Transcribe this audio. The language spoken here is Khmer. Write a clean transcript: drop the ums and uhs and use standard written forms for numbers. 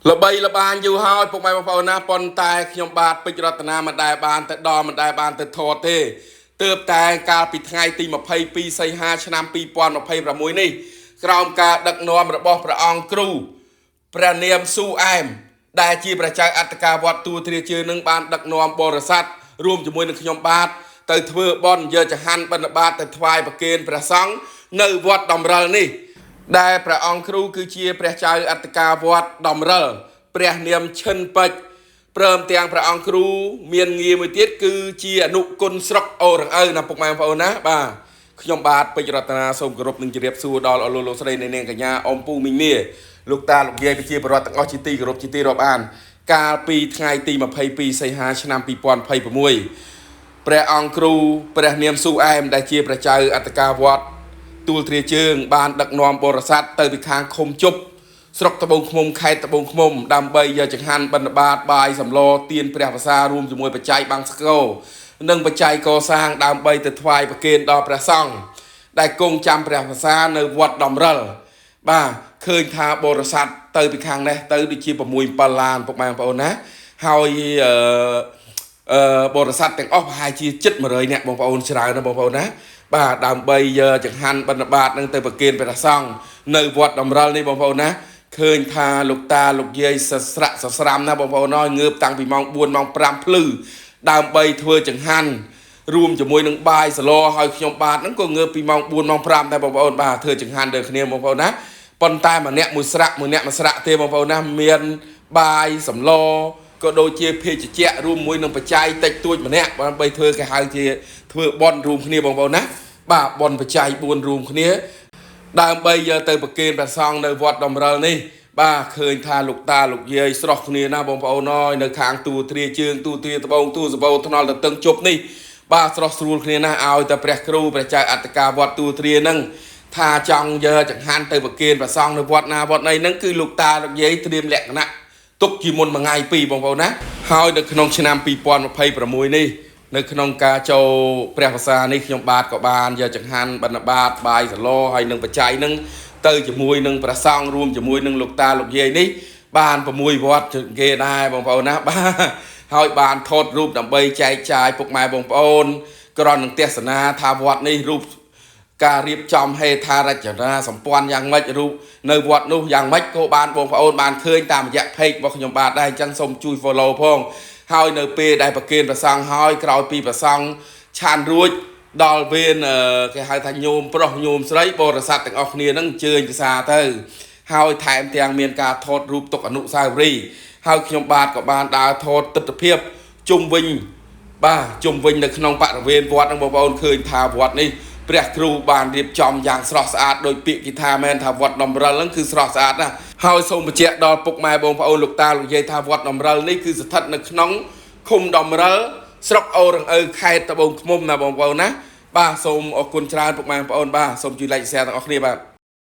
ល្បីល្បាញយូរហើយពុកម៉ែបងប្អូនណាប៉ុន្តែខ្ញុំបាទពេជ្ររតនាមិនដែលបានទៅដល់មិនដែលបានទៅថតទេទើបតែកាលពីថ្ងៃទី22សីហាឆ្នាំ2026នេះក្រោមការដឹកនាំរបស់ព្រះអង្គគ្រូព្រះនាមស៊ូអែមដែលជាព្រះចៅអត្តការវត្តទួលទ្រាជើងនឹងបានដឹកនាំបរិស័ទរួមជាមួយនឹងខ្ញុំបាទទៅធ្វើបន់យកចហាន់បិណ្ឌបាតទៅថ្វាយប្រគេនព្រះសង្ឃនៅវត្តដំរិលនេះ ដែលព្រះអង្គគ្រូគឺជាព្រះចៅអត្តការវត្តដំរិលព្រះនាមឈិនពេជ្រព្រមទាំងព្រះអង្គគ្រូមានងារមួយទៀតគឺជាអនុគុណស្រុកអូរងឪណាពុកម៉ែបងប្អូនណាបាទខ្ញុំបាទពេជ្ររតនាសូមគោរពនិងជម្រាបសួរដល់អស់លោកលោកស្រីអ្នកនាងកញ្ញាអ៊ំពូមីងមាលោកតាលោកយាយប្រជាពលរដ្ឋទាំងអស់ជាទីគោរពជាទីរាប់អានកាលពីថ្ងៃទី22សីហាឆ្នាំ2026ព្រះអង្គគ្រូព្រះនាមស៊ូអែមដែលជាព្រះចៅអត្តការវត្ត ទួលទ្រាជើងបានដឹកនាំបរិស័ទទៅពីខាងឃុំជប់ស្រុកត្បូងឃ្មុំខេត្តត្បូងឃ្មុំដើម្បីយកចង្ហាន់បិណ្ឌបាតបាយសម្លទៀនព្រះវស្សារួមជាមួយបច្ច័យបាំងស្គរនិងបច្ច័យកសាងដើម្បីទៅថ្វាយប្រគេនដល់ព្រះសង្ឃដែលគង់ចាំព្រះវស្សានៅវត្តដំរិលបាទឃើញថាបរិស័ទទៅពីខាងនេះទៅដូចជា6 7ឡានពុកម៉ែបងប្អូនណាហើយអឺបរិស័ទទាំងអស់ប្រហែលជាជិត100នាក់បងប្អូនច្រើនណាស់បងប្អូនណាបាទដើម្បីយកចង្ហាន់បិណ្ឌបាតនឹងទៅប្រគេនព្រះសង្ឃនៅវត្តដំរិលនេះបងប្អូនណាឃើញថាលោកតាលោកយាយសស្រាក់សស្រាំណាបងប្អូនអើយងើបតាំងពីម៉ោង4ម៉ោង5ភ្លឺដើម្បីធ្វើចង្ហាន់រួមជាមួយនឹងបាយសឡហើយខ្ញុំបាទហ្នឹងក៏ងើបពីម៉ោង4ម៉ោង5ដែរបងប្អូនបាទធ្វើចង្ហាន់ដូចគ្នាបងប្អូនណាប៉ុន្តែម្នាក់មួយស្រាក់មួយអ្នកមួយស្រាក់ទេបងប្អូនណាមានបាយសម្លក៏ដូចជាភេសជ្ជៈរួមមួយនឹងបច្ច័យតិចតួចម្នាក់ដើម្បីធ្វើគេហៅជាធ្វើបន់រួមគ្នាបងប្អូនណាបាទបន់បច្ច័យ4រួមគ្នាដើម្បីយកទៅប្រគេនព្រះសង្ឃនៅវត្តដំរិលនេះបាទឃើញថាលោកតាលោកយាយស្រស់គ្នាណាបងប្អូនអើយនៅខាងទូទ្រាជើងទូទ្រាត្បូងទូសបោថ្នល់ទៅតឹងជប់នេះបាទស្រស់ស្រួលគ្នាណាស់ឲ្យតែព្រះគ្រូព្រះចៅអត្តការវត្តទូទ្រានឹងថាចង់យកចង្ហាន់ទៅប្រគេនព្រះសង្ឃនៅវត្តណាវត្តណីហ្នឹងគឺលោកតាលោកយាយត្រៀមលក្ខណៈទុកជាមុនមួយថ្ងៃពីរបងប្អូនណាហើយនៅក្នុងឆ្នាំ2026នេះនៅក្នុងការចូលព្រះវស្សានេះខ្ញុំបាទក៏បានយកចង្ហាន់បិណ្ឌបាតបាយសឡហើយនឹងបច្ច័យនឹងទៅជាមួយនឹងព្រះសង្ឃរួមជាមួយនឹងលោកតាលោកយាយនេះបាន6វត្តគេដែរបងប្អូនណាបាទហើយបានថតរូបដើម្បីចែកចាយពុកម៉ែបងប្អូនក្រន់នឹងទស្សនាថាវត្តនេះរូបការរៀបចំហេដ្ឋារចនាសម្ព័ន្ធយ៉ាងម៉េចរូបនៅវត្តនោះយ៉ាងម៉េចក៏បានបងប្អូនបានឃើញតាមរយៈ page របស់ខ្ញុំបាទដែរអញ្ចឹងសូមជួយ follow ផងហើយនៅពេលដែលប្រគេនព្រះសង្ឃហើយក្រោយពីព្រះសង្ឃឆានរួចដល់វេនគេហៅថាញោមប្រុសញោមស្រីបរិស័ទទាំងអស់គ្នានឹងអញ្ជើញភាសាទៅហើយថែមទាំងមានការថតរូបទុកអនុស្សាវរីយ៍ហើយខ្ញុំបាទក៏បានដើរថតទិដ្ឋភាពជុំវិញបាទជុំវិញនៅក្នុងបរិវេណវត្តនឹងបងប្អូនឃើញថាវត្តនេះព្រះគ្រូបានរៀបចំយ៉ាងស្រស់ស្អាតដោយពាក្យគិថាមែនថាវត្តដំរិលហ្នឹងគឺស្រស់ស្អាតណាស់ហើយសូមបញ្ជាក់ដល់ពុកម៉ែបងប្អូនលោកតាលោកយាយថាវត្តដំរិលនេះគឺស្ថិតនៅក្នុងឃុំដំរិលស្រុកអូរងឪខេត្តត្បូងឃ្មុំណាបងប្អូនណាបាទសូមអរគុណច្រើនពុកម៉ែបងប្អូនបាទសូមជួយ like share ទាំងអស់គ្នាបាទ។